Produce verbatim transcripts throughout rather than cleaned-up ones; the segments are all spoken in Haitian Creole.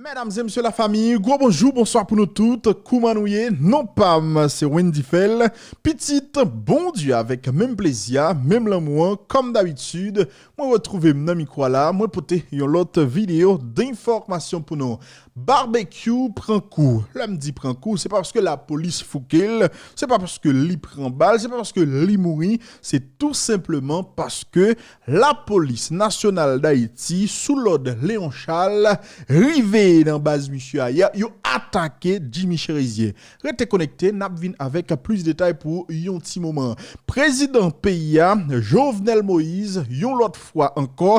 Medam e mesye lafanmi, gwo bonjou, bonswa pou nou tout. Kouman nou ye? Non pa m se Wendy Fèl, pitit Bondye avèk menm plezi a, menm lanmou an. Kòm dabitid, mwen retwouve m nan mikwo a la, mwen pote yon lòt videyo de enfòmasyon pou nou. Babekyou pran kou. Lè m di pran kou, se pa paske lapolis fouke l, se pa paske li pran bal, se pa paske li mouri, se tou senpleman paske Lapolis Nasyonal Dayiti, sou lòd Léon Charles, rive nan baz misye a yè, yo atake Jimmy Chérizier. Rete konekte, n ap vin avèk plis detay pou yon ti moman. Prezidan peyi a, Jovenel Moïse, yon lòt fwa ankò,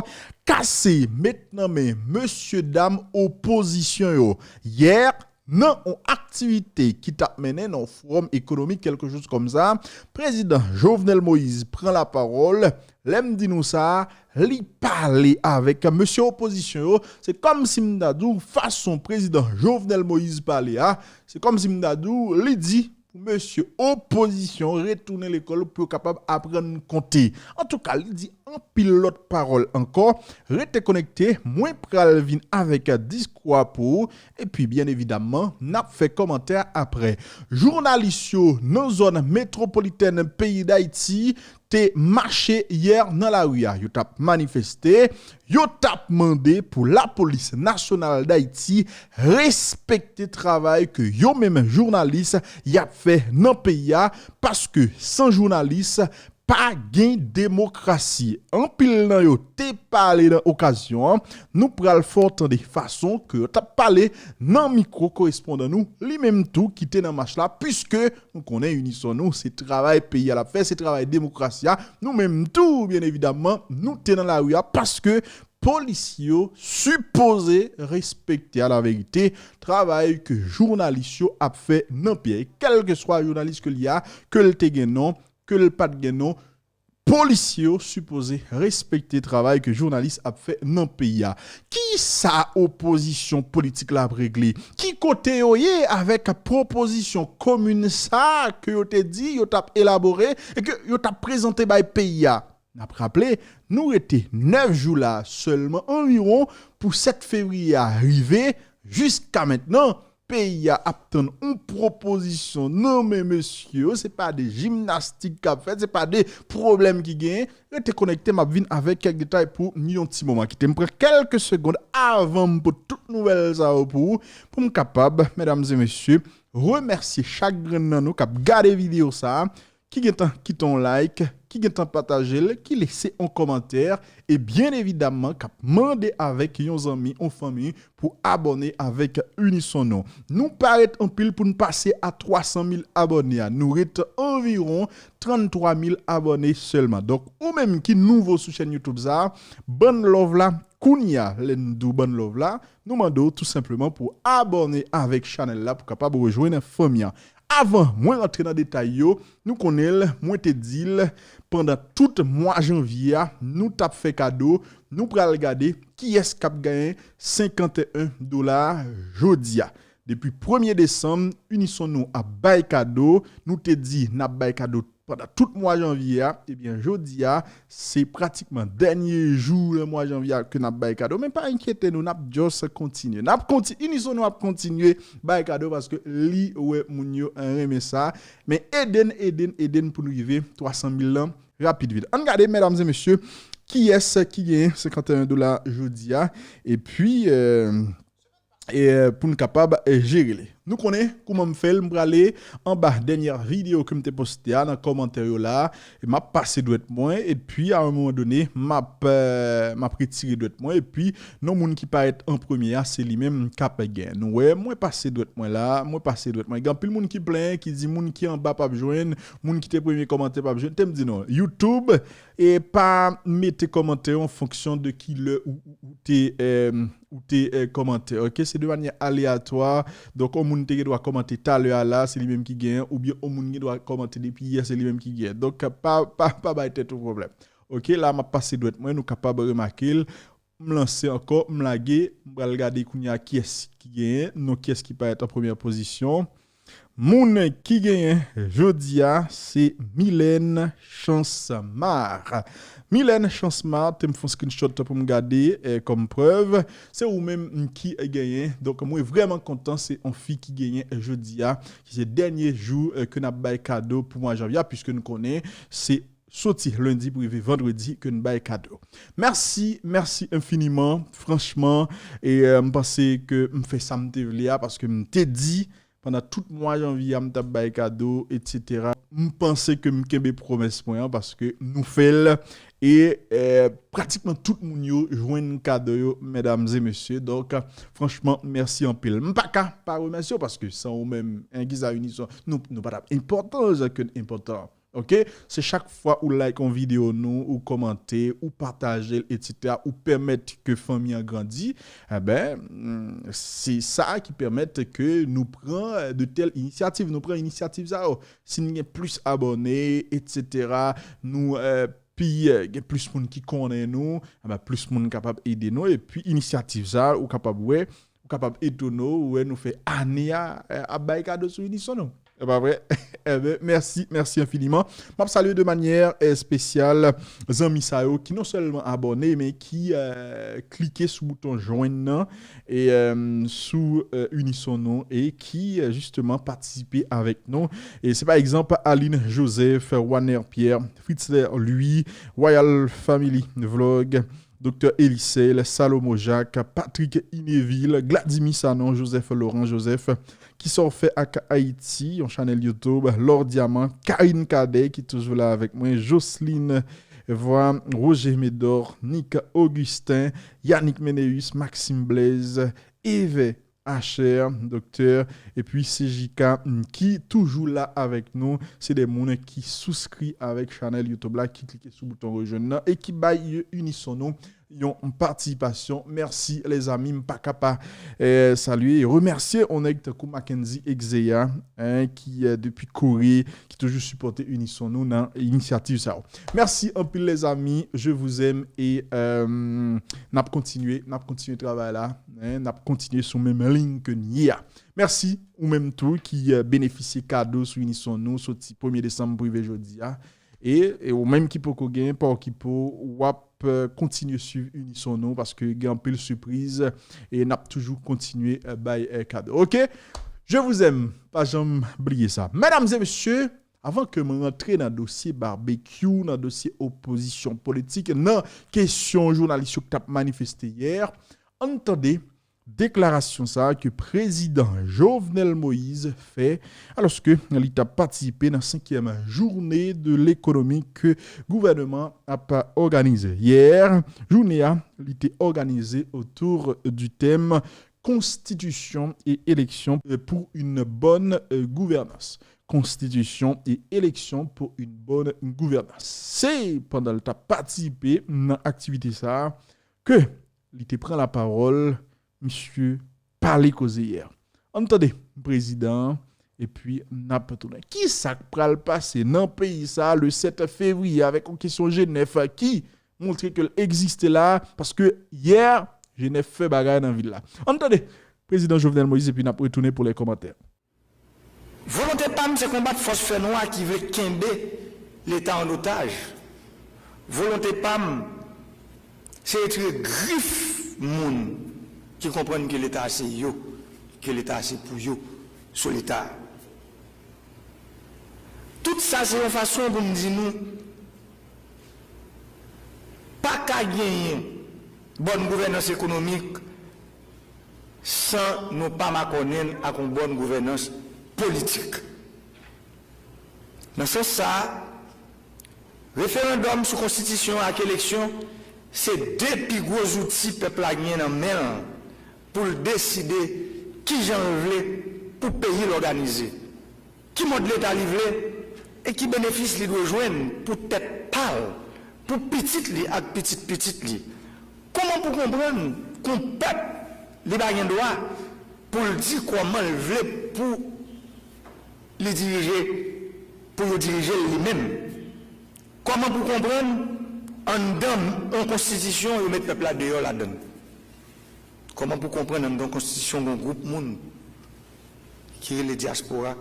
kase met nan men mesyedam opozisyon yo. Yè, nan yon aktivite ki t ap mennen nan yon fowòm ekonomik, kèlke choz kòmsa, prezidan Jovenel Moïse pran lapawòl. Lè m di nou sa, li pale avèk mesye opozisyon yo. Se kòmsi m ta di w, fason prezidan Jovenel Moïse pale a, se kòmsi m ta di w, li di pou mesye opozisyon retounen lekòl pou yo kapab aprann konte. Antouka, li di anpil lòt pawòl ankò. Rete konekte, mwen pral vin avèk diskou a pou ou. Epi, byen evidamman, n ap fè kòmantè aprè. Jounalis yo nan zòn metwopolitèn peyi Dayiti te mache yè nan lari a. Yo t ap manifeste, yo t ap mande pou Lapolis Nasyonal Dayiti respekte travay ke yo menm jounalis y ap fè nan peyi a, paske san jounalis, pa gen demokrasi. Anpil nan yo te pale nan okazyon an. Nou pral fè w tande fason ke yo t ap pale nan mikwo korespondan nou, li menm tou ki te nan mach la, piske nou konnen Unison Nou, se travay peyi a l ap fè, se travay demokrasi a. Nou menm tou, byen evidamman, nou te nan lari a paske polisye yo sipoze respekte a la verite travay ke jounalis yo ap fè nan peyi a. E kèlkeswa jounalis ke l ye a, ke l te gen non, ke l pa t gen non, polisye yo sipoze respekte travay ke jounalis ap fè nan peyi a. Kisa opozisyon politik la ap regle? Ki kote yo ye avèk pwopozisyon komin sa a ke yo te di yo t ap elabore e ke yo t ap prezante bay peyi a? N ap raple, nou rete nèf jou la sèlman anviwon pou sèt fevriye a rive. Jiska mentnan, peyi a ap tann yon pwopozisyon nan men mesye yo. Se pa de jimnastik k ap fèt, se pa de pwoblèm ki genyen. Rete konekte, m ap vin avèk kèk detay pou yon ti moman. Kite m pran kèlke segonn avan m pote tout nouvèl sa yo pou ou, pou m kapab, medam e mesye, remèsye chak grenn nan nou k ap gade videyo sa a, ki gentan kite yon like, ki gentan pataje l, ki lese yon kòmantè, e byen evidamman k ap mande avèk yon zanmi, yon fanmi pou abòne avèk Unison Nou. Nou pa ret anpil pou n pase a twa san mil abòne a. Nou ret anviwon tranntwa mil abòne sèlman. Donk, ou menm ki nouvo sou chèn YouTube sa a, bann love la, kounye a, lè n di w bann love la, nou mande w tou senpleman pou abòne avèk chanèl la pou kapab rejwenn fanmi an. Avan mwen rantre nan detay yo, nou konnen l, mwen te di l, pandan tout mwa janvye a, nou t ap fè kado, nou pral gade kiyès k ap genyen senkanteyen dola jodi a. Depi premye desanm, Unison Nou ap bay kado, nou te di n ap bay kado pandan tout mwa janvye a, ebyen, jodi a, se pratikman dènye jou nan mwa janvye a ke n ap bay kado. Men pa enkyete nou, n ap just kontinye. N ap konti-, Unison Nou ap kontinye bay kado paske li wè moun yo renmen sa. Men ede n, ede n, ede n pou n rive twa san mil lan rapid vit. Ann gade, medam e mesye, kiyès ki genyen senkanteyen dola jodi a. Epi, eh, e, pou n kapab, e, jere li. Nou konnen kouman m fè l, m prale anba dènyè videyo ke m te poste a nan kòmantè yo la, e m ap pase dwèt mwen, epi a yon moman done, m ap, e, m ap retire dwèt mwen, epi non moun ki parèt an premye a, se li menm k ap genyen. Nou wè, mwen pase dwèt mwen la, mwen pase dwèt mwen. Gen anpil moun ki plenyen, ki di moun ki anba p ap jwenn, moun ki te premye kòmante p ap jwenn. Te m di non, YouTube, e pa mete kòmantè an fonksyon de ki lè ou, ou, ou te, e, ou te, e, kòmante, ok? Se de manyè aleyatwa. Donk, yon moun te gen dwa kòmante talè a la, se li menm ki genyen, oubyen yon moun gen dwa kòmante depi yè, se li menm ki genyen. Donk, pa, pa, pa bay tèt ou pwoblèm. Ok, la, m ap pase dwèt mwen, nou kapab remake l. M lanse ankò, m lage, m pral gade kounye a kiyès ki genyen, non kiyès ki parèt an premyè pozisyon. Moun ki genyen jodi a, se Mylène Chancemar. Mylène Chancemar, te m fè yon screenshot pou m gade, eh, kòm prèv. Se ou menm ki genyen. Donk, mwen vrèman kontan, se yon fi ki genyen jodi a, ki se dènye jou, eh, ke n ap bay kado pou mwa janvye a, piske nou konnen se soti lendi pou rive vandredi ke n bay kado. Mèsi, mèsi enfiniman, franchman, e, eh, m panse ke m fè sa m te vle a, paske m te di, pandan tout mwa janvye a, m t ap bay kado, etsetera. M panse ke m kenbe pwomès mwen an paske nou fè l. E, eh, pratikman tout moun yo jwenn kado yo, medam e mesye. Donk, franchman, mèsi anpil. M pa ka pa remèsye w paske san ou menm, en, Giza Unison, nou, nou pa t ap enpòtan jan ke n enpòtan. Ok? Se chak fwa ou like yon videyo nou, ou kòmante, ou pataje l, etsetera, ou pèmèt ke fanmi an grandi, enben, mm, se sa ki pèmèt ke nou pran, eh, de tèl inisyativ, nou pran inisyativ sa yo. Si n gen plis abòne, etsetera, nou, eh, pi, eh, gen plis moun ki konnen nou, enben, plis moun kapab ede nou, epi inisyativ sa, ou kapab wè, ou kapab etone w, ou wè nou fè ane a, eh, ap bay kado sou Unison nou. E pa vre? Enben, mèsi, mèsi enfiniman. M ap salye de manyè, eh, espesyal zanmi sa yo ki non sèlman abòne, men ki, eh, klike sou bouton jwenn nan e, eh, sou, eh, Unison nou e ki, eh, jisteman patisipe avèk nou. E se pa egzanp Aline Joseph, Waner Pierre, Fritzler Louis, Royal Family Vlog, Doktè Elisel, Salomo Jacques, Patrick Inéville, Gladimy Sanon, Joseph Laurent Joseph, Kisa w fè ak Ayiti, yon chanèl YouTube, Lor Diamant, Karine Cadet ki toujou la avèk mwen, Jocelyn Voix, Roger Médor, Nick Augustin, Yannick Ménéus, Maxime Blaise, Eve Asher, Doktè, epi C J K, mm, ki toujou la avèk nou. Se de moun ki souskri avèk chanèl YouTube la, ki klike sou bouton rejwenn nan e ki bay Unison nou yon patisipasyon. Mèsi, lèzami. M pa ka pa, eh, salye e remèsye yon nèg tankou Mackenzie Exeya, en, ki, eh, depi Kore, ki toujou sipòte Unison nou nan inisyativ sa yo. Mèsi anpil, lèzami. Je vous aime e, eh, n ap kontinye, n ap kontinye travay la, en, n ap kontinye sou menm liy ke n ye a. Mèsi ou menm tou ki, eh, benefisye kado sou Unison nou soti premye desanm pou rive jodi a. E, e ou menm ki poko gen, pa okipe w, w ap, eh, kontinye swiv Unison nou paske gen anpil sipriz e n ap toujou kontinye, eh, bay, eh, kado. Ok? Je vous aime. Pa janm bliye sa. Medam e mesye, avan ke m rantre nan dosye babekyou, nan dosye opozisyon politik, nan kesyon jounalis yo k t ap manifeste yè, ann tande deklarasyon sa a ke prezidan Jovenel Moïse fè alòske li t ap patisipe nan senkyèm joune de lekonomi ke gouvènman ap òganize. Yè, jounen an, li te òganize autour du thème Constitution et élection pour une bonne, euh, gouvernance. Constitution et élection pour une bonne gouvernance. Se pandan l t ap patisipe nan aktivite sa a ke li te pran lapawòl, misye pale koze yè. Ann tande prezidan an, epi n ap tounen. Kisa k pral pase nan peyi sa a le sèt fevriye avèk yon kesyon G nèf ki montre ke l egziste la? Paske yè, G nèf fè bagay nan vil la. Ann tande prezidan Jovenel Moïse, epi n ap retounen pou lè kòmantè. Volonte pa m se konbat fòs fènwa ki vle kenbe Leta an otaj. Volonte pa m se retire grif moun ki konprann ke Leta a se yo, ke Leta a se pou yo, sou Leta a. Tout sa se yon fason pou m di nou, pa ka genyen bòn gouvènans ekonomik san nou pa makònen l ak yon bòn gouvènans politik. Nan sans sa a, referandòm sou konstitisyon an ak eleksyon se de pi gwo zouti pèp la gen nan men l pou l deside kijan l vle pou peyi l òganize, ki mòd Leta li vle e ki benefis li dwe jwenn pou tèt pa l, pou pitit li ak pitit pitit li. Kòman pou konprann ke yon pèp li pa gen dwa pou l di kòman l vle pou li dirije, pou yo dirije l li menm? Kòman pou konprann anndan yon konstitisyon yo met pèp la deyò ladan l? Kòman pou konprann anndan yon konstitisyon gen yon gwoup moun ki rele dyaspora,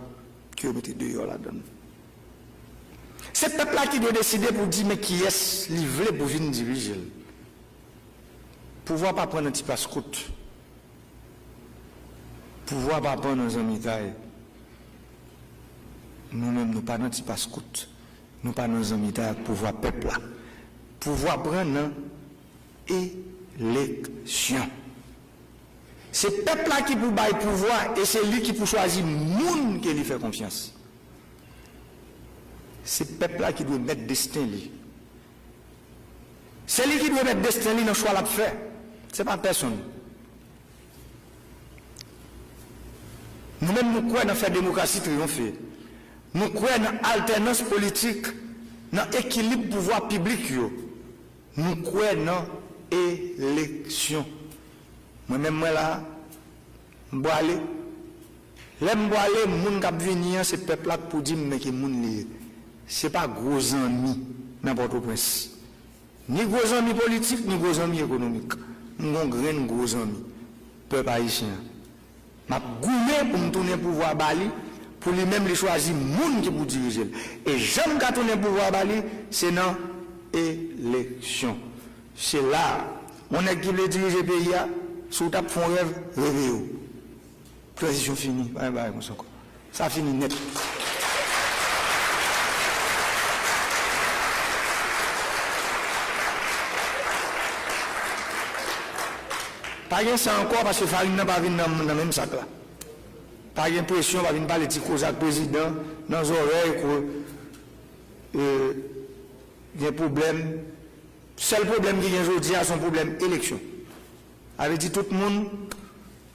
ke yo mete deyò ladan l. Se pèp la ki dwe deside pou di men kiyès li vle pou vin dirije l. Pouvwa pa pran nan ti paskout. Pouvwa pa pran nan zanmitay. Nou menm, nou pa nan ti paskout. Nou pa nan zanmitay ak pouvwa pèp la. Pouvwa pran nan eleksyon. Se pèp la ki pou bay pouvwa e se li ki pou chwazi moun ke li fè konfyans. Se pèp la ki dwe mèt desten li. Se li ki dwe mèt desten li nan chwa l ap fè. Se pa pèsonn. Nou menm, nou kwè nan fè demokrasi triyonfe. Nou kwè nan altènans politik, nan ekilib pouvwa piblik yo. Nou kwè nan eleksyon. Mwen menm, mwen la, m bwale. Lè m bwale, moun k ap vini an, se pèp la k pou di m men ki moun li ye. Se pa gwo zanmi nan Pòtoprens. Ni gwo zanmi politik, ni gwo zanmi ekonomik. M gon grenn gwo zanmi, pèp ayisyen an. M ap goumen pou m tounen pouvwa ba li, pou li menm li chwazi moun ki pou dirije l. E jan m ka tounen pouvwa ba li, se nan eleksyon. Se la a, yon nèg ki vle dirije peyi a, si w t ap fè yon rèv, reveye w. Tranzisyon fini, pa gen bagay konsa ankò. Sa fini nèt. Pa gen sa ankò, paske farin nan pa vin nan, nan menm sak la. Pa gen presyon, pa vin pale ti koze ak prezidan nan zòrèy, ko, euh, gen pwoblèm. Sèl pwoblèm ki gen jodi a, se yon pwoblèm eleksyon. Sa vle di tout moun,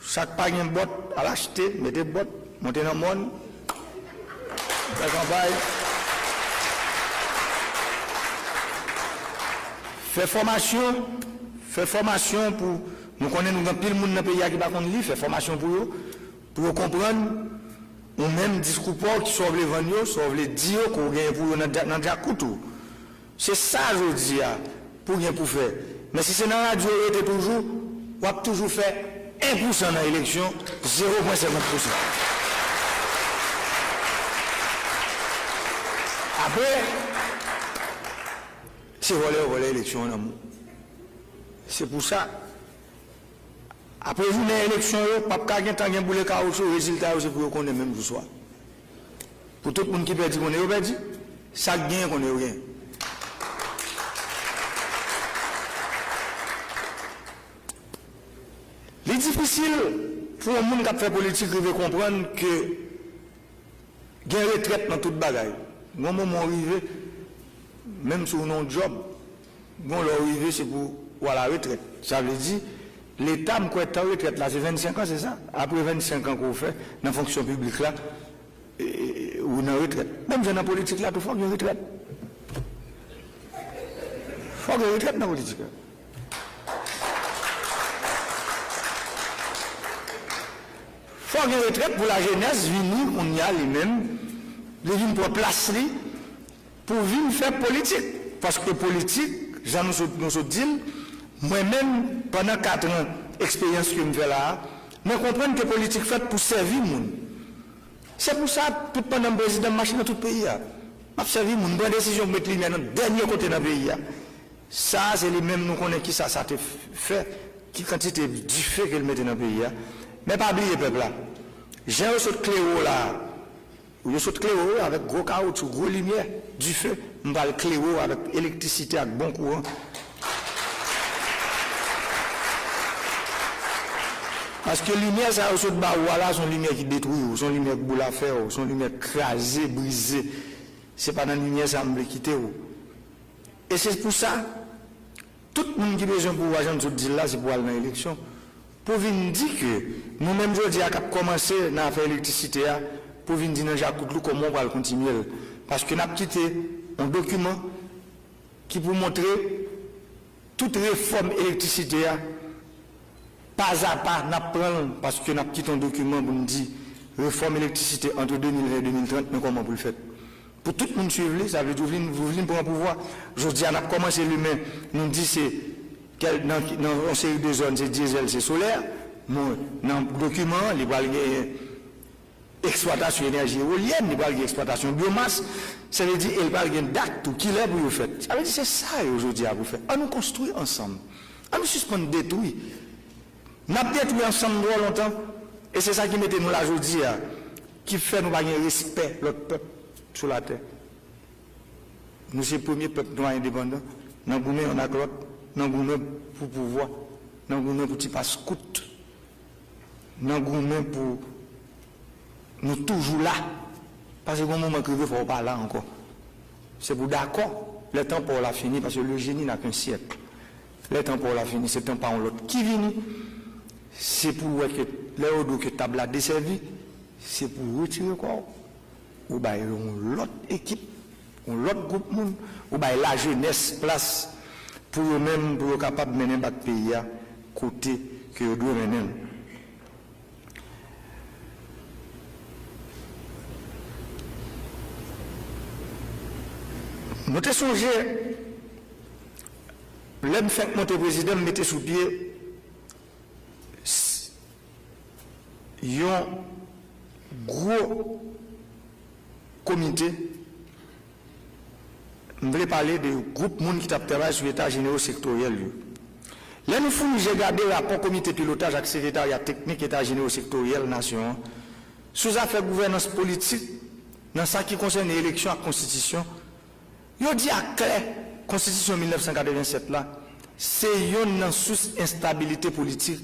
sa k pa gen bòt, al achte, mete bòt, monte nan mòn, fè kanpay. Fè fòmasyon, fè fòmasyon pou, nou konnen nou gen anpil moun nan peyi a ki pa konn li, fè fòmasyon pou yo, pou yo konprann, ou menm diskou pa w, ki sa w vle vann yo, sa w vle di yo, ke w genyen pou yo nan dya-, nan djakout ou. Se sa jodi a pou gen pou fè. Men si se nan radyo w rete toujou, w ap toujou fè en pousan nan eleksyon, zewo pwen senkant pousan. Apre, se vòlè yo vòlè eleksyon an nan men w. Se pou sa, apre jounen eleksyon yo, p ap ka gentan gen boule kawoutchou, rezilta yo se pou yo konnen menm jou swa. Pou tout moun ki pèdi konnen yo pèdi, sa k genyen konnen yo genyen. Li difisil pou yon moun k ap fè politik rive konprann ke gen retrèt nan tout bagay. Gon moman w rive, menm si w nan yon djòb, gon lè w rive, se pou w al a retrèt. Sa vle di, Leta, m kwè tan retrèt la, se vennsenk an, se sa? Apre vennsenk an ke w fè nan fonksyon piblik la, e, e, ou nan retrèt. Menm jan nan politik la tou, fòk gen retrèt. Fòk gen retrèt nan politik la. Fò gen retrèt pou lajenès vini kounye a li menm, li vin pran plas li pou vin fè politik. Paske politik, jan nou sot, nou sot di l, mwen menm, pandan katran eksperyans ke m fè la a, mwen konprann ke politik fèt pou sèvi moun. Se pou sa, tout pandan m prezidan, m mache nan tout peyi a. M ap sèvi moun, m pran desizyon pou met limyè nan dènye kote nan peyi a. Sa a, se li menm nou konnen kisa sa te f-, fè, ki kantite dife ke l mete nan peyi a. Men pa bliye pèp la. Jan yo sot klere w la a, yo sot klere w avèk gwo kawoutchou, gwo limyè, dife, m pral klere w avèk elektrisite ak bon kouran. Paske limyè sa yo sot ba ou a la, se yon limyè ki detwi w, se yon limyè k boule afè w, se yon limyè k kraze, brize. Se pa nan limyè sa a m vle kite w. E se pou sa, tout moun ki bezwen pouvwa, jan m sot di l la, se pou al nan eleksyon. Pou vin di ke nou menm jodi a k ap kòmanse nan afè elektrisite a, pou vin di nan djakout li kòman w pral kontinye l. Paske n ap kite yon dokiman ki pou montre tout refòm elektrisite a, pazapa, n ap pran l, paske n ap kite yon dokiman pou n di refòm elektrisite ant de mil ven e de mil trant, men kòman pou l fèt. Pou tout moun swiv li, sa vle di w vin, w vin pran pouvwa. Jodi a, n ap kòmanse limen, nou di se kèl, nan, nan yon seri de zòn, se dyezèl, se solè. Bon, nan dokiman an, li pral genyen eksplwatasyon enèji ewolyèn, li pral gen eksplwatasyon byomas, sa vle di, e l pral gen dat tou, kilè pou yo fèt. Sa vle di, se sa yo jodi a pou fè. An nou konstwi ansanm. An nou sispann detwi. N ap detwi ansanm twò lontan, e se sa ki mete nou la jodi a, ki fè nou pa gen respè lòt pèp sou latè. Nou se premye pèp nwa endepandan, nan goumen youn ak lòt, nan goumen pou pouvwa, nan goumen pou ti pas kout, nan goumen pou nou toujou la. Paske gon moman k rive, fò w pa la ankò. Se pou dakò, lè tan pa w la fini, paske le génie n'a qu'un siècle. Lè tan pa w la fini, se tan pa yon lòt ki vini. Se pou w wè ke lè yo di w ke tab la desèvi, se pou w retire kò w. Ou bay yon lòt ekip, yon lòt gwoup moun, ou bay lajenès plas pou yo menm, pou yo kapab mennen bak peyi a kote ke yo dwe mennen l. Nou te sonje, lè m fenk monte prezidan, m mete sou pye s-, yon gwo komite, m vle pale de gwoup moun ki t ap travay sou eta jenero sektoryèl yo. Lè nou founi je gade rapò Komite Pilotaj ak Sekretarya Teknik Eta Jenero Sektoryèl Nasyon an sou zafè gouvènans politik nan sa ki konsène eleksyon ak konstitisyon, yo di aklè konstitisyon mil nèf san katrevennsèt la se yonn nan sous enstabilite politik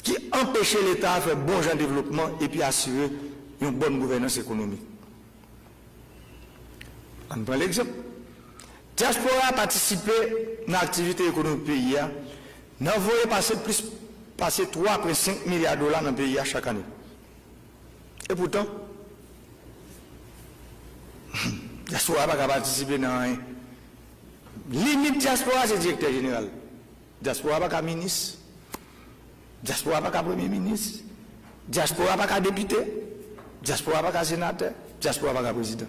ki anpeche Leta a fè bon jan devlopman epi asire yon bòn gouvènans ekonomik. Ann pran legzanp. Dyaspora a patisipe nan aktivite ekonomik peyi a, nan voye pase plis pase twa pwen senk milya dola nan peyi a chak ane. Epoutan, dyaspora a pa ka patisipe nan anyen. Limit dyaspora a se direktè jeneral. Dyaspora pa ka minis. Dyaspora pa ka premye minis. Dyaspora pa ka depite. Dyaspora pa ka senatè. Dyaspora pa ka prezidan.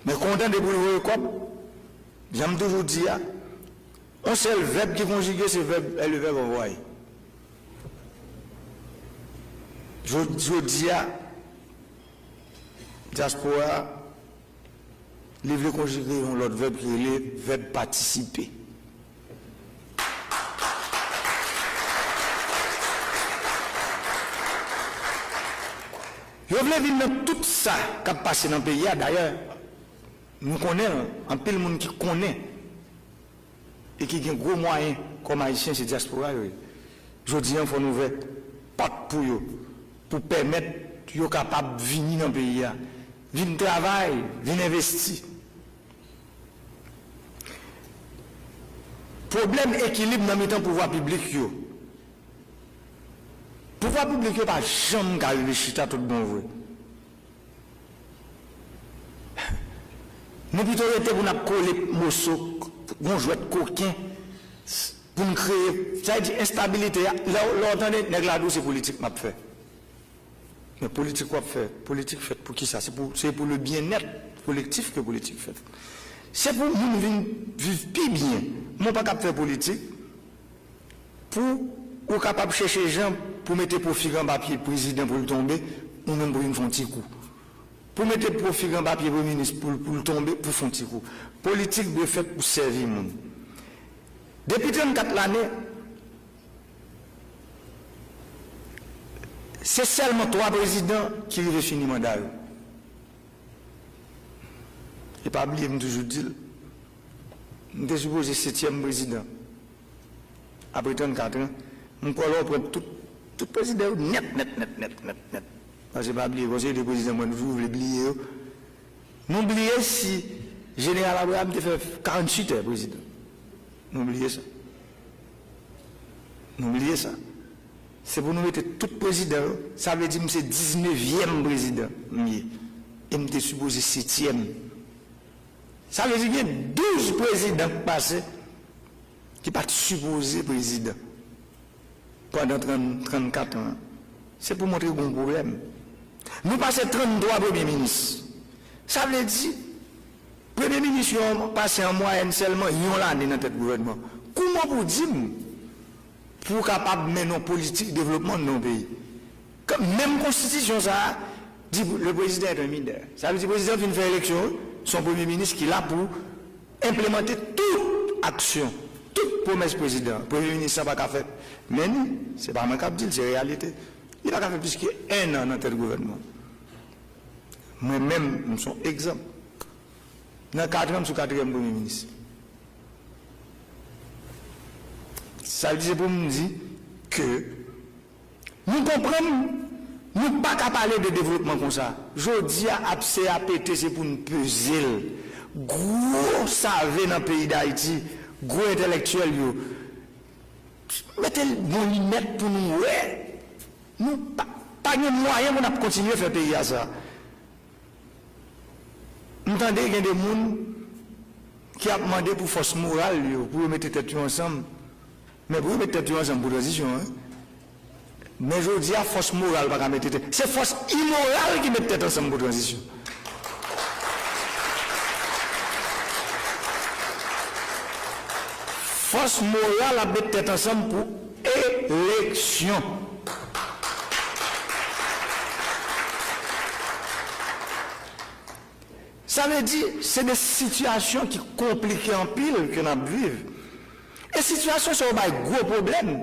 Men kontan depi w voye kòb, jan m toujou di a, yon sèl vèb ki konjige, se vèb, è, le verbe envoyer. Jodi a, dyaspora a, li vle konjige yon lòt vèb ki rele vèb patisipe. Yo vle vin nan tout sa k ap pase nan peyi a. Dayè, nou konnen l, anpil moun ki konnen e ki gen gwo mwayen kòm Ayisyen, se dyaspora yo ye. Jodi a, fò n ouvè pòt pou yo, pou pèmèt yo kapab vini nan peyi a, vin travay, vin envesti. Pwoblèm ekilib nan mitan pouvwa piblik yo. Pouvwa piblik yo pa janm ka rive chita tout bon vre. Nou pito rete pou n ap kole moso, gon jwèt koken, pou n kreye, sa vle di enstabilite a. Lè, lè w tande nèg la di w se politik m ap fè. Men politik w ap fè, politik fèt pou kisa? Se pou, se pou le byenèt kolektif ke politik fèt. Se pou moun vin viv pi byen. Mwen pa ka ap fè politik pou ou kapab chèche jan pou mete pwofig anba pye prezidan pou l tonbe, ou menm pou vin fè yon ti kou. Pou mete pwofig anba pye premye minis pou, pou l tonbe, pou fè yon ti kou. Politik dwe fèt pou sèvi moun. Depi trannkat lane, se sèlman twa prezidan ki rive fini manda yo. E pa bliye, m toujou di l, m te sipoze setyèm prezidan. Apre trannkat an, m kwè lè w pran tout, tout prezidan yo nèt, nèt, nèt, nèt, nèt, nèt. Paske pa bliye, konseye de prezidan, mwen, nou toujou vle bliye yo. Nou bliye si Jeneral Abraham te fè karanntuit è prezidan. Nou bliye sa. Nou bliye sa. Se pou nou mete tout prezidan yo. Sa vle di m se diznevyèm prezidan m ye. E m te sipoze setyèm. Sa vle di gen douz prezidan k pase ki pa t sipoze prezidan pandan trant, trannkat an. Se pou montre gen yon pwoblèm. Nou pase tranntwa premye minis. Sa vle di, premye minis yo pase an mwayèn sèlman yon lane nan tèt gouvènman. Kòman pou di m pou w kapab mennen yon politik devlopman nan yon peyi? Ke menm konstitisyon sa a, Di pou- le président est un mineur. Sa vle di prezidan fin fè eleksyon, wi. Se yon premye minis ki la pou enplemante tout aksyon, tout pwomès prezidan. Premye minis sa pa ka fè. Men ni, se pa mwen k ap di l, se reyalite. Li pa ka fè plis ke en an nan tèt gouvènman. Mwen menm, m se yon egzanp. Nan kat an, m sou katriyèm premye minis. Sa vle di se pou m di ke nou konprann nou pa ka pale de devlopman konsa. Jodi a, abse a pete, se pou n peze l. Gwo save nan peyi Dayiti, gwo entèlektyèl yo, mete l bon linèt pou nou wè. Nou pa, pa gen mwayen pou n ap kontinye fè peyi a sa. M tande gen de moun ki ap mande pou fòs moral yo, pou yo mete tèt yo ansanm. Men pou yo mete tèt yo ansanm pou tranzisyon, wi. Men jodi a, fòs moral pa ka mete tèt. Se fòs imoral ki met tèt ansanm pou tranzisyon. Fòs moral ap met tèt ansanm pou eleksyon. Sa vle di, se de sitiyasyon ki konplike anpil ke n ap viv. E sitiyasyon sa yo bay gwo pwoblèm.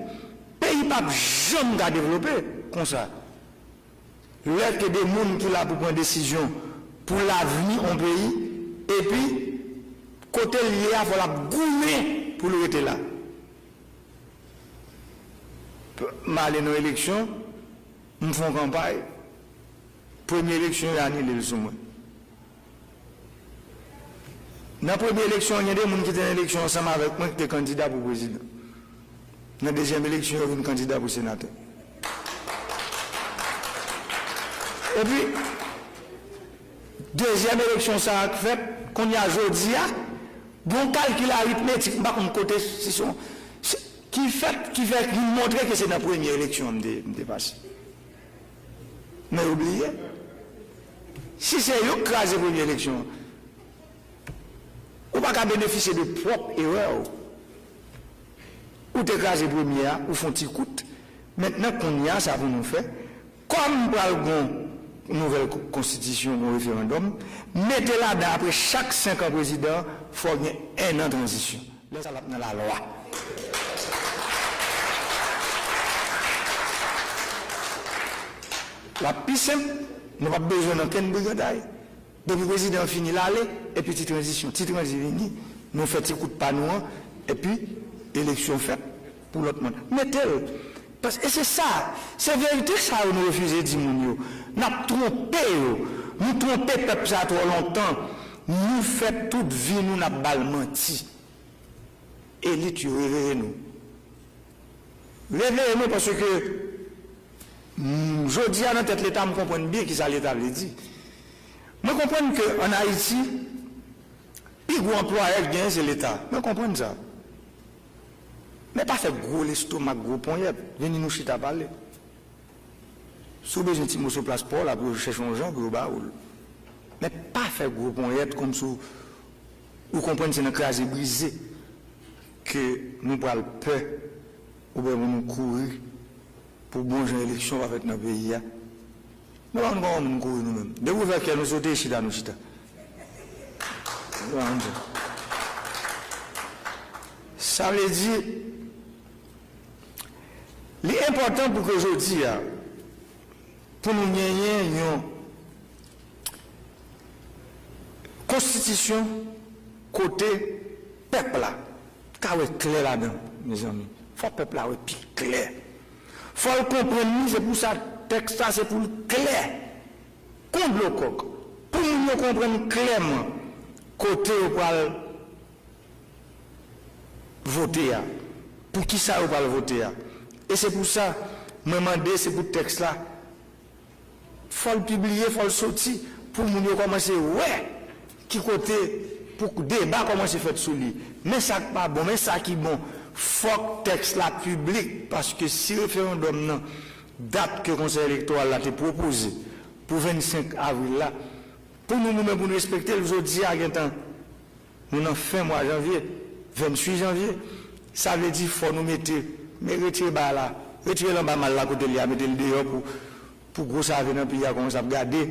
Peyi p ap janm ka devlope konsa. Lè ke de moun ki la pou pran desizyon pou lavni yon peyi, epi kote l ye a, fò l ap goumen pou l rete la. M ale nan eleksyon, m fè yon kanpay, premye eleksyon, yo anile l sou mwen. Nan premye eleksyon an, gen de moun ki te nan eleksyon ansanm avèk mwen ki te kandida pou prezidan. Nan dezyèm eleksyon, yo vin kandida pou senatè. Epi, dezyèm eleksyon sa a k fèt, kounye a jodi a, gon kalkil aritmetik, m pa konn kote, si se yon, se, ki fèt, ki fè, ki montre ke se nan premye eleksyon an m te, m te pase. Men yo bliye. Si se yo k kraze premye eleksyon an, ou pa ka benefisye de pwòp erè w. Ou te kraze premye a, ou fè yon ti kout. Mentnan, kounye a, sa pou nou fè. Kòm pral gon nouvèl ko-, konstitisyon, gon referandòm, mete ladan apre chak senk an prezidan, fò gen en an tranzisyon. Lè sa l ap nan lalwa. L ap pi senp, nou p ap bezwen nan kenn briganday. Depi prezidan an fini, l ale, epi ti tranzisyon, ti tranzi vini, nou fè ti kout pa nou an, epi eleksyon fèt pou lòt manda. Mete l. Paske, e se sa, se verite sa yo nou refize di moun yo. N ap twonpe yo. Nou twonpe pèp sa twò lontan. Nou fè tout vi nou n ap ba l manti. Elit yo, reveye nou. Reveye nou paske, mm, jodi a nan tèt Leta, m konprann byen kisa Leta vle di. Mwen konprann ke ann Ayiti, pi gwo anplwayè k genyen se Leta. Mwen konprann sa. Men pa fè gwo lestomak, gwo ponyèt, vini nou chita pale. Si w bezwen ti moso plas pa w la pou yo chèche yon jan pou yo ba ou l. Men pa fè gwo ponyèt kòmsi w, ou konprann se nan kraze brize ke nou pral pè oubyen pou nou kouri pou bon jan eleksyon pa fèt nan peyi a. Nou pa konn kòman moun kouri nou menm. Depi w fè kè nou sote, chita nou chita. Nou pa konn sa. Sa vle di, li enpòtan pou ke jodi a, pou nou genyen yon konstitisyon kote pèp la ka wè klè ladan, mezanmi. Fò pèp la wè pi klè. Fò l konprann li, se pou sa tèks la, se pou l klè. Kon dlo kòk. Pou moun yo konprann klèman kote yo pral vote a, pou kisa yo pral vote a. E se pou sa, mwen mande, se pou tèks la, fò l pibliye, fò l soti, pou moun yo kòmanse wè ki kote, pou deba kòmanse fèt sou li. Men sa k pa bon, men sa ki bon. Fòk tèks la piblik, paske si referandòm nan, dat ke Konsèy Elektoral la te pwopoze pou vennsenk avril la, pou nou, nou menm, pou nou respekte l, jodi a gentan nou nan fen mwa janvye, venntuit janvye, sa vle di fò nou mete, men retire bagay la, retire l anba mal la kote l ye a, mete l deyò pou pou gwo save nan peyi a kòmanse ap gade,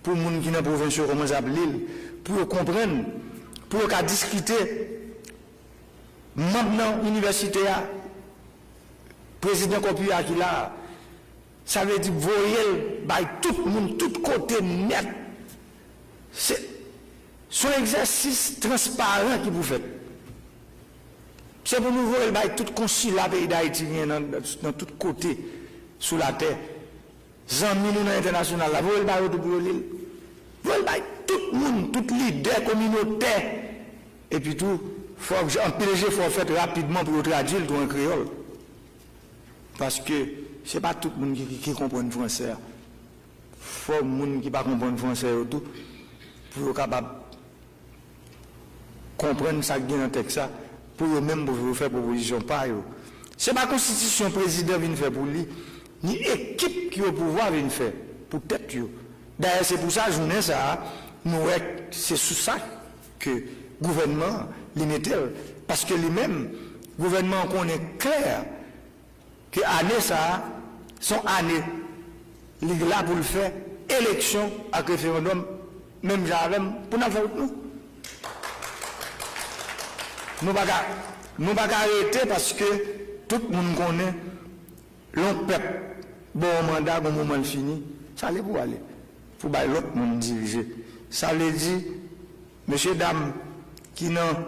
pou moun ki nan pwovens yo kòmanse ap li l, pou yo konprann, pou yo ka diskite. Manm nan inivèsite a, prezidan kòpi a ki la a, sa vle di voye l bay tout moun, tout kote nèt. Se, se yon egzèsis transparan ki pou fèt. Se pou nou voye l bay tout konsila peyi Dayiti gen nan, nan tout kote sou latè. Zanmi nou nan entènasyonal la, voye l ba yo tou pou yo li l. Voye l bay tout moun, tout lidè kominotè. Epi tou, fòk anpil jefò fèt rapidman pou yo tradui l tou an kreyòl. Paske se pa tout moun ki, ki, ki konprann fransè a. Fò moun ki pa konprann fransè yo tou, pou yo kapab konprann sa k gen nan tèks la, pou yo menm pou yo fè pwopozisyon pa yo. Se pa konstitisyon prezidan vin fè pou li, ni ekip ki opouvwa vin fè pou tèt yo. Dayè, se pou sa, jounen sa a, nou wè se sou sa ke gouvènman an, li mete l. Paske li menm, gouvènman an konnen klè ke ane sa a, se yon ane li la pou l fè eleksyon ak referandòm, menm jan avè m, pou n al fè wout nou. Nou pa ka, nou pa ka rete paske tout moun konnen lè yon pèp ba w yon manda, gon moman l fini, sa ale pou ale, pou bay lòt moun dirije. Sa vle di, mesye dam ki nan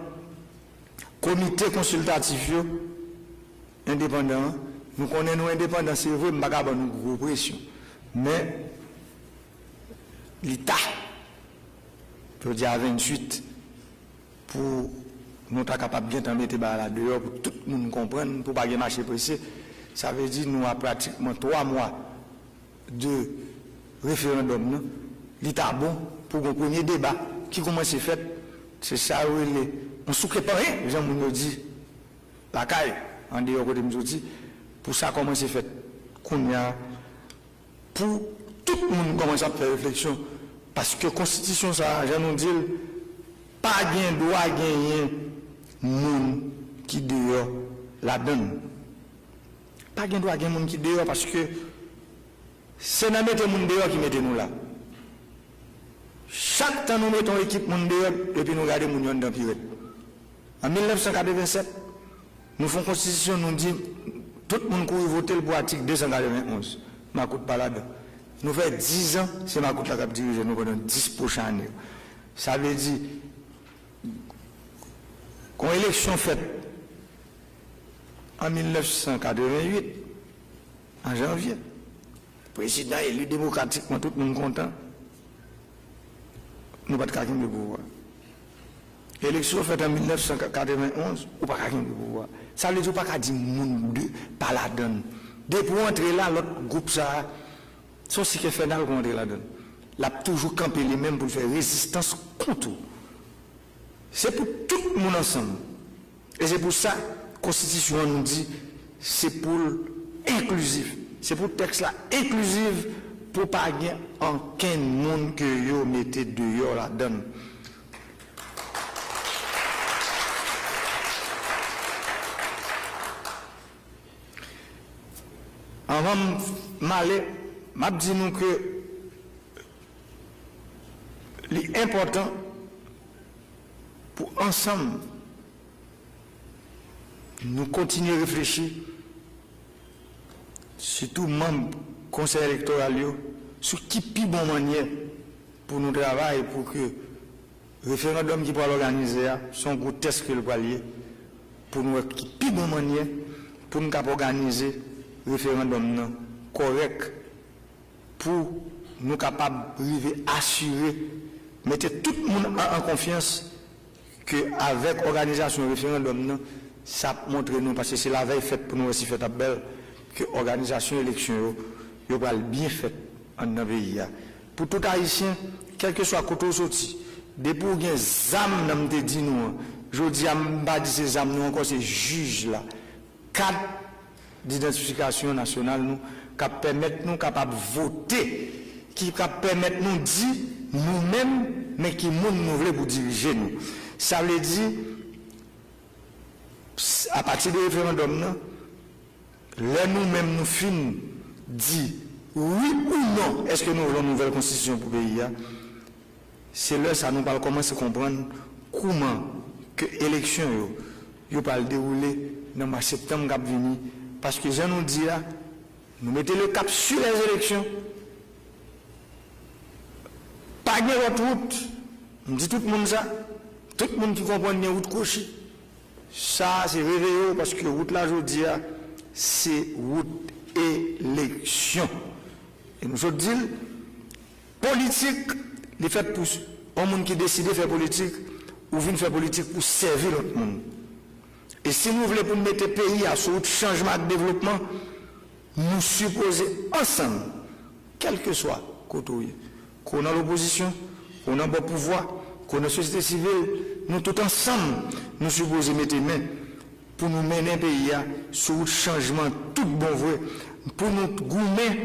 komite konsiltatif yo, endepandan an, nou konnen nou endepandan, se vre, m pa ka ban nou gwo presyon. Men, li ta. Jodi a venntuit, pou nou ta kapab gentan mete bagay la deyò, pou tout moun konprann, pou pa gen mache prese. Sa vle di nou a pratikman twa mwa de referandòm nan, li ta bon pou gon premye deba ki kòmanse fèt. Se sa yo rele yon souke panyen, jan moun yo di lakay, andeyò kote m soti, pou sa kòmanse fèt kounye a, pou tout moun kòmanse ap fè refleksyon. Paske konstitisyon sa a, jan nou di l, pa gen dwa genyen moun ki deyò ladan l. Pa gen dwa gen moun ki deyò, paske se nan mete moun deyò ki mete nou la. Chak tan nou mete yon ekip moun deyò, epi nou gade moun yo anndan pi rèd. An mil nèf san katreven sèt, nou fè yon konstitisyon, nou di tout moun kouri vote l pou atik de san katreven onz. Makout pa ladan. Nou fè diz an, se makout la k ap dirije nou pandan dis pwochen ane yo. Sa vle di, kon eleksyon fèt an mil nèf san katreven uit, an janvye. Prezidan eli demokratikman, tout moun kontan. Nou pa t ka kenbe pouvwa. Eleksyon fèt an mil nèf san katreven onz, ou pa ka kenbe pouvwa. Sa vle di ou pa ka di moun de pa ladan l. Depi w antre la, lòt gwoup sa a, se yon sik enfènal pou w antre ladan l. L ap toujou kanpe li menm pou l fè rezistans kont ou. Se pou tout moun ansanm. E se pou sa, konstitisyon an nou di, se pou l enklizif. Se pou tèks la enklizif, pou pa gen ankenn moun ke yo mete deyò ladan l. Anvan m ale, m ap di nou ke li enpòtan pou ansanm nou kontinye reflechi, sitou manm Konsèy Elektoral yo, sou ki pi bon mannyè pou nou travay pou ke referandòm ki pral òganize a, se yon gwo tès ke l pral ye, pou nou wè ki pi bon mannyè pou n kab òganize referandòm nan kòrèk, pou nou kapab rive asire, mete tout moun an, an konfyans ke avèk òganizasyon referandòm nan, sa ap montre nou, paske se lavèy fèt pou nou wè si fèt ap bèl, ke òganizasyon eleksyon yo, yo pral byen fèt anndan peyi a. Pou tout Ayisyen, kèlkeswa kote w soti, depi w gen zam nan m te di nou an, jodi a m pa di se zam nou ankò, se jij la. Kat didantifikasyon nasyonal nou k ap pèmèt nou kapab vote, ki k ap pèmèt nou di nou menm, men ki moun nou vle pou dirije nou. Sa vle di, apati de referandòm nan, lè nou menm nou fin di Wi ou non, èske nou vle yon nouvèl konstitisyon pou peyi a? Se lè sa nou pral kòmanse konprann kouman ke eleksyon yo, yo pral dewoule nan mwa septanm k ap vini. Paske jan nou di a, nou mete le cap sur les élections. Pa gen lòt wout. M di tout moun sa. Tout moun ki konprann gen wout kwochi. Sa a se reveye w paske wout la jodi a, se wout eleksyon. E nou sot di l, politik, li fèt pou s- yon moun ki deside fè politik, ou vin fè politik pou sèvi lòt moun. E si nou vle pou n mete peyi a sou wout chanjman ak devlopman, nou sipoze ansanm, kèlkeswa kote w ye, ke w nan lopozisyon, ke w nan bò pouvwa, ke w nan sosyete sivil, nou tout ansanm, nou sipoze mete men pou nou mennen peyi a sou wout chanjman tout bon vre, pou nou goumen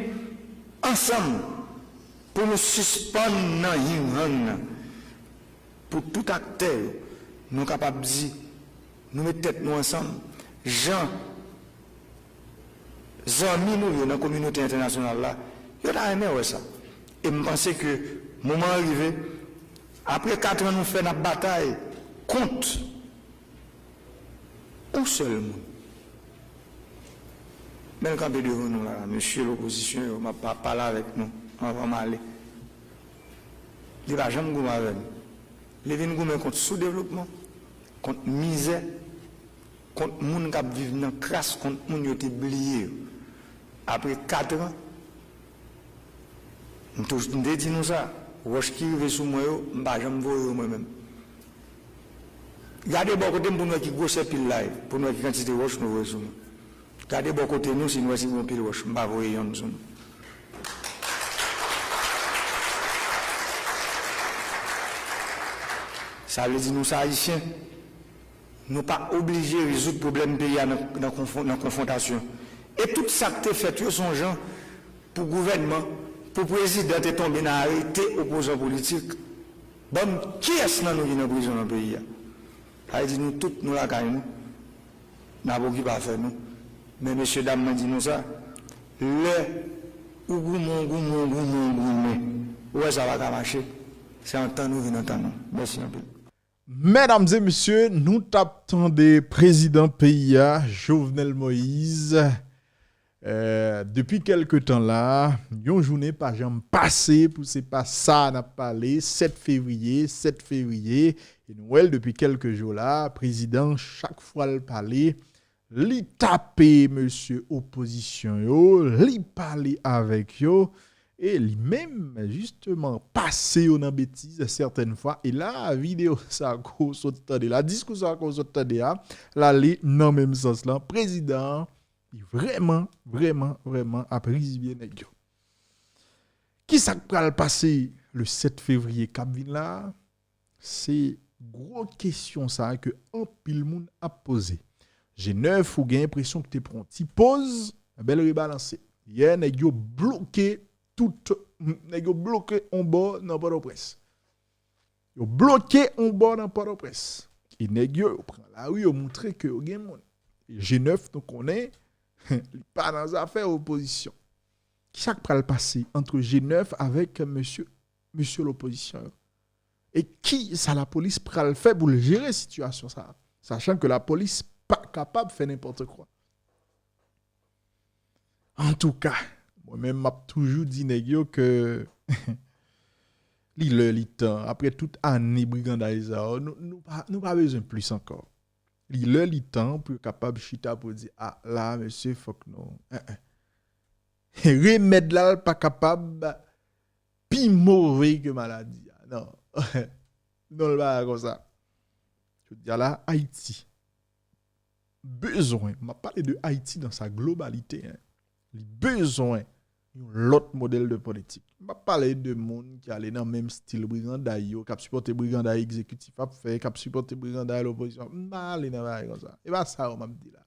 ansanm, pou nou sispann nan ying-yang nan, pou tout aktè yo, nou kapab di, nou met tèt nou ansanm, jan zanmi nou yo nan kominote entènasyonal la, yo ta renmen wè sa. E m panse ke moman an rive, apre kat an nou fè n ap batay kont yon sèl moun. Men l kanpe devan nou la, mesye lopozisyon yo, m ap pa- pale avèk nou anvan m ale. Li pa janm goumen avè nou. Li vin goumen kont soudevlopman, kont mizè, kont moun k ap viv nan kras, kont moun yo te bliye yo. Apre kat an, m toujou m te di nou sa, wòch ki rive sou mwen yo, m pa janm voye yo mwen menm. Gade bò kote m pou n wè ki gwosè pil la ye, pou n wè ki kantite wòch nou voye sou mwen. Gade bò kote nou, si n wè si gen yon pil wòch, m pa voye yonn sou nou. Sa vle di nou se Ayisyen. Nou pa oblije rezoud pwoblèm peyi a nan, nan konfwon- nan konfwontasyon. E tout sa k te fèt yo se yon jan pou gouvènman, pou prezidan te tonbe nan arete opozan politik. Ban m kiyès nan nou ki nan prizon nan peyi a. Sa vle di nou tout nou lakay nou. N ap okipe afè nou. Men mesye dam mwen di nou sa, lè ou goumen, ou goumen, ou goumen, ou goumen, ou wè sa pa ka mache, se antann ou vin antann ou. Mèsi anpil. Medam e mesye, nou t ap tande prezidan peyi a, Jovenel Moïse. Euh, depi kèlke tan la, yon jounen pa janm pase pou se pa sa n ap pale. Sèt fevriye, sèt fevriye, e nou wè l depi kèlke jou la, prezidan, chak fwa l pale, li tape mesye opozisyon yo, li pale avèk yo, e li menm, jisteman, pase yo nan betiz sètèn fwa. E la, videyo sa ke w sot tande la, diskou sa ke w sot tande a, l ale nan menm sans lan. Prezidan an, li vrèman, vrèman, vrèman ap rizibye nèg yo. Kisa k pral pase le sèt fevriye k ap vin la a? Se gwo kesyon sa a ke anpil moun ap poze. G nèf, ou gen enpresyon ke te pran yon ti poz, bèl rebalanse. Yè, nèg yo bloke tout, nèg yo bloke yon bò nan Pòtoprens. Yo bloke yon bò nan Pòtoprens. E nèg yo, yo pran lari, yo montre ke yo gen moun. E G nèf, nou konnen, li pa nan zafè opozisyon. Kisa k pral pase ant G nèf avèk mesye, mesye lopozisyon yo? E kisa lapolis pral fè pou l jere sitiyasyon sa a? Sachan ke lapolis pa kapab fè nenpòt kwa. Antouka, mwen menm m ap toujou di nèg yo ke li lè li tan, apre tout ane briganday sa yo, nou, nou pa, nou pa bezwen plis ankò. Li lè li tan pou yo kapab chita pou di, a, la, mesye, fòk nou, en, en. Remèd la, l pa kapab pi move ke maladi a. Non. Non, l pa konsa. Jodi a la, Ayiti bezwen, m ap pale de Ayiti dans sa globalité, hein. Li bezwen yon lòt modèl de politik. M p ap pale de moun ki ale nan menm stil briganday yo, k ap sipòte briganday egzekitif ap fè, k ap sipòte briganday lopozisyon. M pa ale nan bagay konsa. E pa sa yo m ap di la.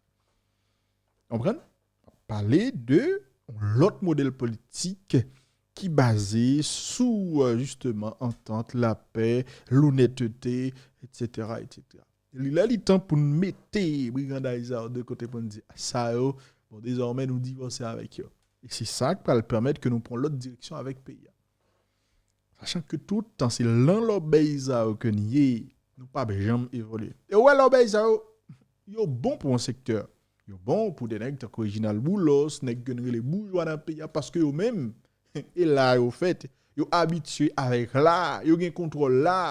Konprann? M ap pale de yon lòt modèl politik ki baze sou, euh, jisteman, antant, lapè, lonètete, etsetera, etsetera. Li lè li tan pou n mete briganday sa yo de kote pou n di, sa yo, bon, dezòmè nou divòse avèk yo. E se sa k pral pèmèt ke nou pran lòt direksyon avèk peyi a. Sachan ke tout tan se lan lòbèy sa yo ke n ye, nou p ap janm evolye. E w wè lòbèy sa yo, yo bon pou yon sektè. Yo bon pou de nèg tankou Reginald Boulos, nèg ke n rele boujwa nan peyi a, paske yo menm, e la yo fèt, yo abitye avèk la, yo gen kontwòl la.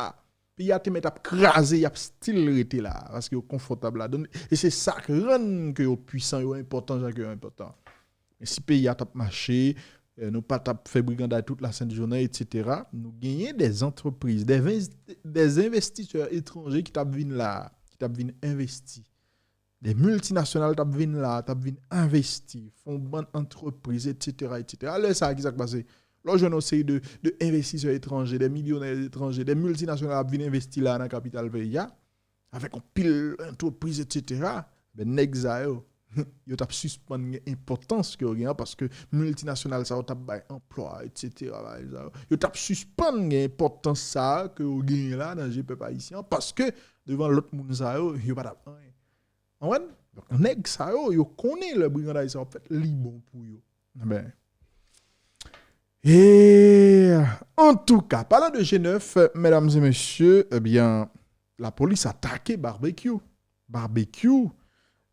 Peyi a te mèt ap kraze, y ap still rete la, paske yo konfòtab ladan l. E se sa k rann ke yo pwisan, yo enpòtan jan ke yo enpòtan. Men si peyi a t ap mache, eh, nou pa t ap fè briganday tout la sent jounen, etsetera, nou genyen de antrepriz, de, de envestisè etranje ki t ap vin la, ki t ap vin envesti. De miltinasyonal t ap vin la, t ap vin envesti, fè yon bann antrepriz, etsetera, etsetera. Lè sa a, ki sa k pase? Lè w jwenn yon seri de, de envestisè etranje, de milyonè etranje, de miltinasyonal ap vin envesti la nan kapital peyi a, avèk yon pil antrepriz, etsetera, ben, nèg sa yo, yo t ap sispann gen enpòtans ke yo gen an, paske miltinasyonal sa yo t ap bay anplwa, etsetera, bagay sa yo. Yo t ap sispann gen enpòtans sa a ke yo genyen la nan je pèp ayisyen an, paske devan lòt moun sa yo, yo pa t ap anyen. Konprann? Donk, nèg sa yo, yo konnen lè briganday sa yo ap fèt, li bon pou yo. Enben, e, antouka, palan de je nèf, medam e mesye, ebyen, lapolis atake Barbecue. Barbecue,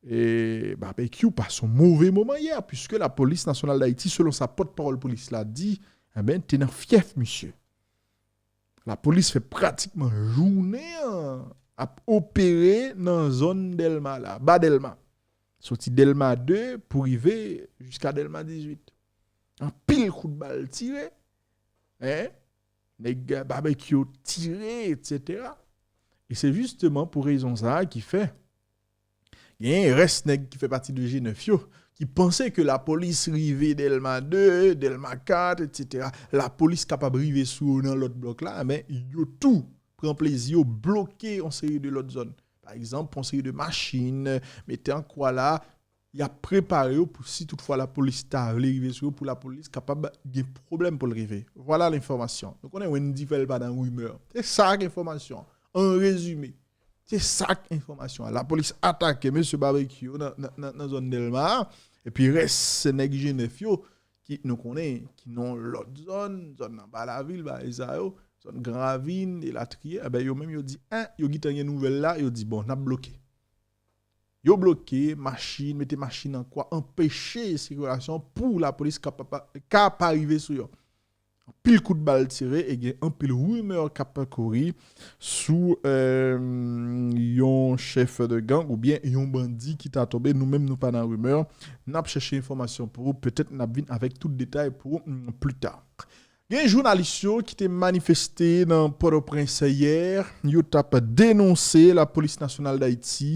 e, Barbecue pase yon move moman yè, puiske Lapolis Nasyonal d Ayiti, selon sa pòtpawòl polis la di, enben, te nan fyèf misye. Lapolis fè pratikman jounen an ap opere nan zòn Dèlma la, ba Dèlma. Soti Dèlma de pou rive jiska Dèlma dizuit. Anpil kout bal tire, en, nèg Barbecue tire, etsetera. E se jisteman pou rezon sa a ki fè genyen rès nèg ki fè pati de je nèf yo, ki panse ke lapolis rive Dèlma de, Dèlma kat, etsetera. Lapolis kapab rive sou yo nan lòt blòk la, men yo tou pran plezi yo bloke yon seri de lòt zòn. Pa egzanp, yon seri de machin, mete an kwa la, y ap prepare yo pou si toutfwa lapolis ta vle rive sou yo, pou lapolis kapab gen pwoblèm pou l rive. Vwala lenfòmasyon. Nou konnen Wendy fè l pa nan rimè. Se sa k enfòmasyon. An rezime, se sa k enfòmasyon an. Lapolis atake mesye Barbecue yo nan, nan, nan, nan zòn Dèlma a. Epi rès nèg je nèf yo, ki nou konnen, ki nan lòt zòn, zòn nan ba lavil, bagay sa yo, zòn Gran Ravin, elatriye, enben, yo menm yo di, en, yo gentan gen nouvèl la, yo di, bon, n ap bloke. Yo bloke machin, mete machin an kwa, anpeche sikilasyon pou lapolis ka pa, pa, ka pa rive sou yo. Anpil kout bal tire e gen anpil rimè k ap kouri sou, eh, yon chèf de gang oubyen yon bandi ki ta tonbe. Nou menm, nou pa nan rimè. N ap chèche enfòmasyon pou ou. Petèt n ap vin avèk tout detay pou ou, mm, pli ta. Gen jounalis yo ki te manifeste nan Pòtoprens yè. Yo t ap denonse Lapolis Nasyonal d Ayiti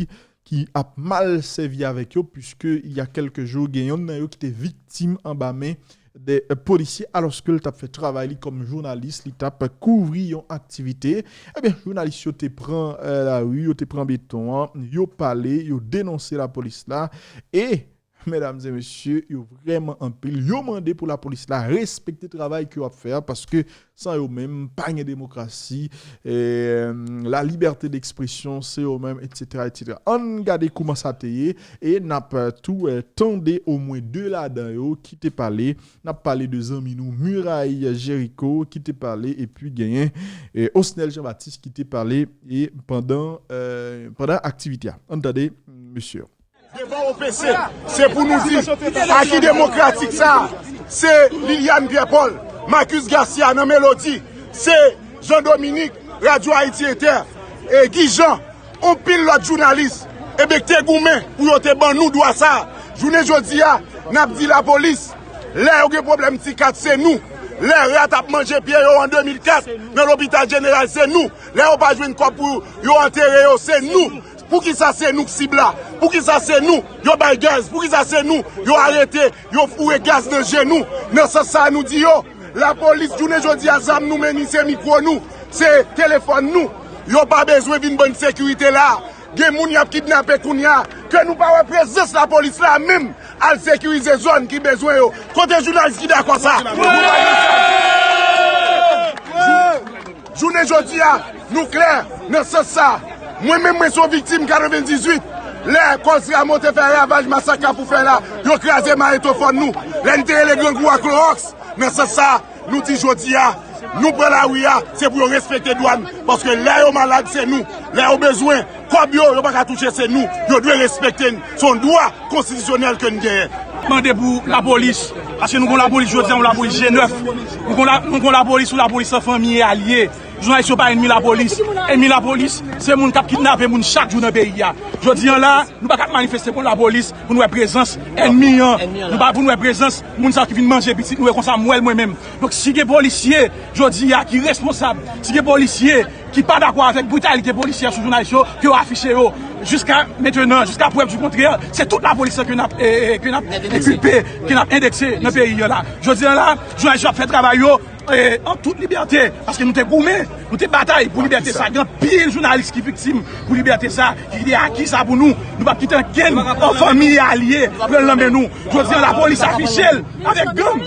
ki ap mal sèvi avèk yo, puiske il y a quelques jours, gen yonn nan yo ki te viktim anba men de, eh, polisye, alòske l t ap fè travay li kòm jounalis, li t ap kouvri yon aktivite. Ebyen, jounalis yo te pran, eh, lari, yo te pran beton an, yo pale, yo denonse lapolis la, e, medam e mesye, yo vrèman anpil, yo mande pou lapolis la respekte travay ke yo ap fè a, paske san yo menm, pa gen demokrasi, eh, la liberté d'expression, se yo menm, etsetera, etsetera. Ann gade kouman sa te ye, e n ap, eh, tou, eh, tande omwen de ladan yo ki te pale. N ap pale de zanmi nou, Miray Jericho, ki te pale, epi genyen, eh, Osnel Jean-Baptiste ki te pale, e pandan, eh, pandan aktivite a. Ann tande, mesye. Devan O P C, se pou nou di, aki demokratik sa a, se Liliane Pierre Paul, Marcus Garcia nan Melodi, se Jean Dominique, Radio Haïti Inter, e Guy Jean, anpil lòt jounalis, ebyen, k te goumen pou yo te ban nou dwa sa a. Jounen jodi a, n ap di lapolis, lè yo gen pwoblèm ti kat, se nou. Lè rat ap manje pye yo an de mil kat, nan lopital jeneral, se nou. Lè yo pa jwenn kòb pou yo antere yo, se nou. Poukisa se nou k sib la? Poukisa se nou yo bay gaz? Poukisa se nou yo arete, yo foure gaz nan je nou? Nan sans sa a, nou di yo, lapolis, jounen jodi a, zam nou, meni, se mikwo nou, se telefòn nou. Yo pa bezwen vin ban n sekirite la a. Gen moun y ap kidnape kounye a, ke nou pa wè prezans lapolis la menm al sekirize zòn ki bezwen yo. Kote jounalis ki dakò sa? Jounen jodi a, nou klè nan sans sa. Mwen menm, mwen se yon viktim katrevendizuit. Lè Kòz Ramo te fè ravaj masak Kafou fè la, yo kraze mayetofòn nou. Lè n te rele grangou a klowòks, nan sans sa, nou di jodi a, nou pran lari a, se pou yo respekte dwa n. Paske lè yo malad, se nou. Lè yo bezwen kòb yo, yo pa ka touche, se nou. Yo dwe respekte n. Se yon dwa konstitisyonèl ke n genyen. Mande pou lapolis, paske nou gon lapolis jodi a, yon lapolis G nèf. Nou gon la, nou gon lapolis, yon lapolis an fanmi e alye. Jounalis yo pa ènmi lapolis. Ènmi lapolis, se moun k ap kidnape moun chak jou nan peyi a. Jodi a la, nou pa ka ap manifeste kont lapolis pou n wè prezans ènmi an. Nou pa pou n wè prezans moun sa ki vin manje pitit nou e konsa m wè l mwen menm. Donk si gen polisye jodi a ki responsab, si gen polisye ki pa dakò avèk britalite polisyè sou jounalis yo, ke yo afiche yo. Jiska mentenan, jiska prèv di kontrè, se tout lapolis lan ke n ap, e, e, ke n ap ekipe, ke n ap endekse nan peyi a la. Jodi a la, jounalis yo ap fè travay yo, e, an tout libète, paske nou te goumen, nou te batay pou libète sa. Gen anpil jounalis ki viktim pou libète sa, ki kite aki sa pou nou. Nou p ap kite ankenn fanmi e alye pran l nan men nou. Jodi a, lapolis afiche l avèk gang.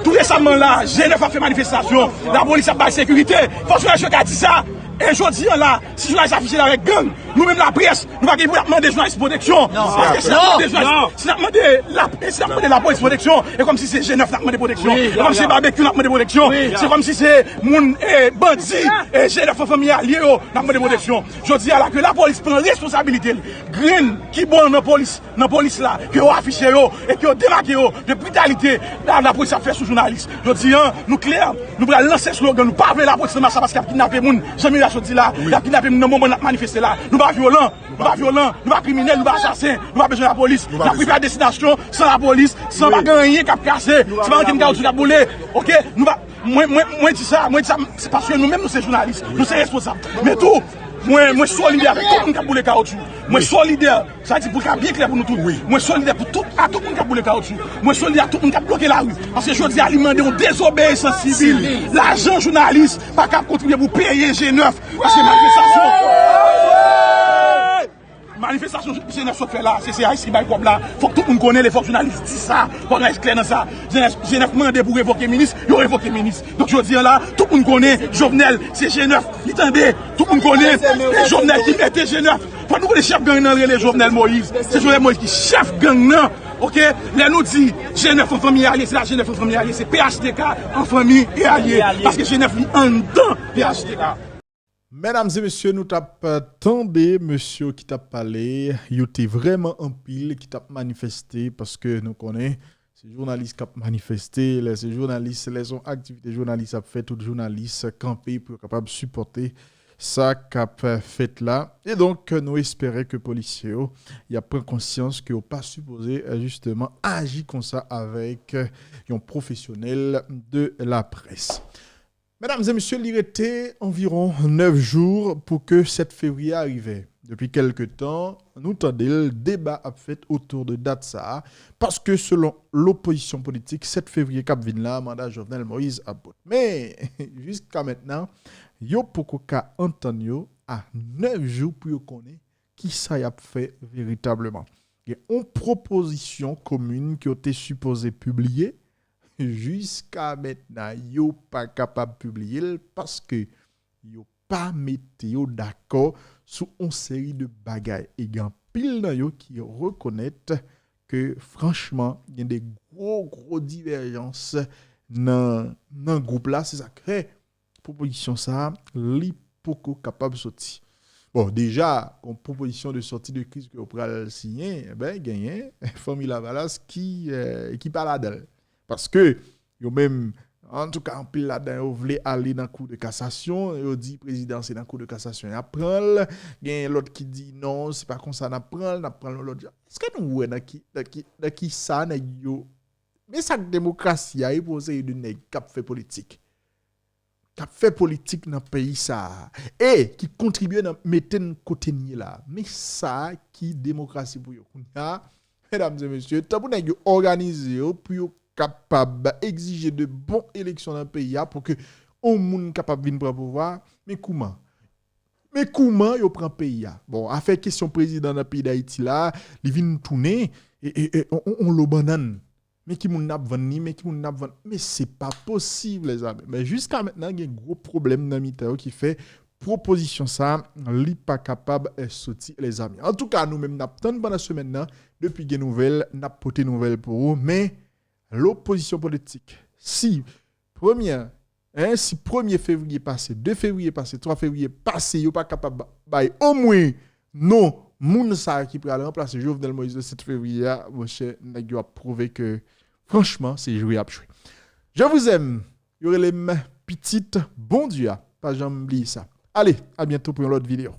Tou resaman la, G nèf ap fè manifestasyon. Lapolis ap bay sekirite. Fò jounalis yo ka di sa. E jodi a la, si jounalis afiche l avèk gang, nou menm laprès, nou pa gen pou n ap mande jounalis pwoteksyon. Paske si n ap mande jounalis, si n ap mande la, si n ap mande lapolis pwoteksyon, e kòmsi se G nèf n ap mande pwoteksyon. E kòmsi se Babekyou n ap mande pwoteksyon. Se kòmsi se moun, e, bandi, e, G nèf an fanmi alye yo n ap mande pwoteksyon. Jodi a la, ke lapolis pran responsabilite l. Grenn ki bon nan polis, nan polis la, ke yo afiche yo e ke yo demake yo de britalite la, lapolis ap fè sou jounalis. Jodi a, nou klè, nou pral lanse slogan, nou pa vle lapolis nan mach la paske y ap kidnape moun. Jan Mirasyo di la, y ap kidnape moun nan moman n ap manifeste la. Nou pa vyolan, nou pa vyolan, nou pa kriminèl, nou pa asasen, nou pa bezwen lapolis. N ap rive a destinasyon san lapolis, san pa gen anyen k ap kase, san pa ankenn kawotchou k ap boule. Oke? Nou pa, mwen, mwen, mwen di sa, mwen di sa, se paske nou menm nou se jounalis, nou se responsab. Men tou, mwen, mwen solidè avèk tout moun k ap boule kawotchou. Mwen solidè. Sa di pou l ka byen klè pou nou tout. Mwen solidè pou tout, a tout moun k ap boule kawotchou. Mwen solidè a tout moun k ap bloke lari. Paske jodi a, li mande yon dezobeyisans sivil. Lajan jounalis pa ka ap kontribye pou peye G nèf. Paske manifestasyon, manifestasyon G nèf sot fè la, se C I S ki bay kòb la. Fòk tout moun konnen l, e fòk jounalis di sa. Fòk jounalis klè nan sa. G nèf, G nèf mande pou revoke minis, yo revoke minis. Donk jodi a la, tout moun konnen Jovenel se G nèf. Li tande, tout moun konnen, e Jovenel ki mete G nèf. Fò nou konnen chèf gang nan rele Jovenel Moïse. Se Jovenel Moïse ki chèf gang nan. Oke? Lè nou di G nèf an fanmi alye, se pa G nèf an fanmi alye, se P H T K an fanmi e alye. Paske G nèf li anndan P H T K. Medam e mesye, nou t ap, euh, tande mesye yo ki t ap pale, yo te vrèman anpil ki t ap manifeste, paske nou konnen se jounalis k ap manifeste, lè se jounalis, lè se yon aktivite jounalis ap fè, tout jounalis kanpe pou yo kapab sipòte sa k ap, euh, fèt la. E donk, nou espere ke polisye yo, y ap pran konsyans ke yo pa sipoze, euh, jisteman aji konsa avèk, euh, yon pwofesyonèl de laprès. Medam e mesye, li rete anviwon nèf jou pou ke sèt fevriye a rive. Depi kèlke tan, nou tande l, deba ap fèt otou de dat sa a, paske selon lopozisyon politik, sèt fevriye k ap vin la, manda Jovenel Moïse ap bout. Men, jiska mentnan, yo poko ka antann yo a nèf jou pou yo konnen kisa y ap fè veritableman. Gen yon pwopozisyon komin ke yo te sipoze pibliye, jiska mentnan, yo pa kapab pibliye l paske yo pa mete yo dakò sou yon seri de bagay. E gen anpil nan yo ki rekonèt ke, franchman, gen de gwo, gwo divèjans nan, nan gwoup la. Se sa k fè pwopozisyon sa a, li poko kapab soti. Bon, deja, yon pwopozisyon de sòti de kriz ke yo pral siyen, enben, genyen Fanmi Lavalas ki, eh, ki pa ladan l. Paske, yo menm, antouka, anpil ladan yo vle ale nan kou de kasasyon, yo di prezidan se nan kou de kasasyon y ap pran l, genyen lòt ki di non, se pa konsa n ap pran l, n ap pran l yon lòt jan. Èske nou wè nan ki, nan ki, nan ki sa nèg yo, men sa k demokrasi a, e pou yon seri de nèg k ap fè politik. K ap fè politik nan peyi sa a e ki kontribye nan mete n kote n ye la. Men sa ki demokrasi pou yo. Kounye a, medam e mesye, tan pou nèg yo òganize yo pou yo kapab egzije de bon eleksyon nan peyi a pou ke yon moun kapab vin pran pouvwa, men kouman? Men kouman yo pran peyi a? Bon, afè kesyon prezidan nan peyi Dayiti la, li vin tounen e, e, e, on, on, on lo bannann. Men ki moun n ap vann li, men ki moun n ap vann. Men se pa posib, lèzanmi. Men jiska mentnan, gen gwo pwoblèm nan mitan yo ki fè pwopozisyon sa, li pa kapab, eh, soti, lèzanmi. Antouka, nou menm n ap tann pandan semèn nan, depi gen nouvèl, n ap pote nouvèl pou ou, men lopozisyon politik, si premye, en, si premye fevriye pase, de fevriye pase, twa fevriye pase, yo pa kapab bay omwen non moun sa ki pral ranplase Jovenel Moïse le sèt fevriye a, monchè, nèg yo ap pwouve ke, franchman, se jwe y ap jwe. Je vous aime. Yo rele m pitit Bondye a. Pa janm bliye sa. Ale, a byento pou yon lòt videyo.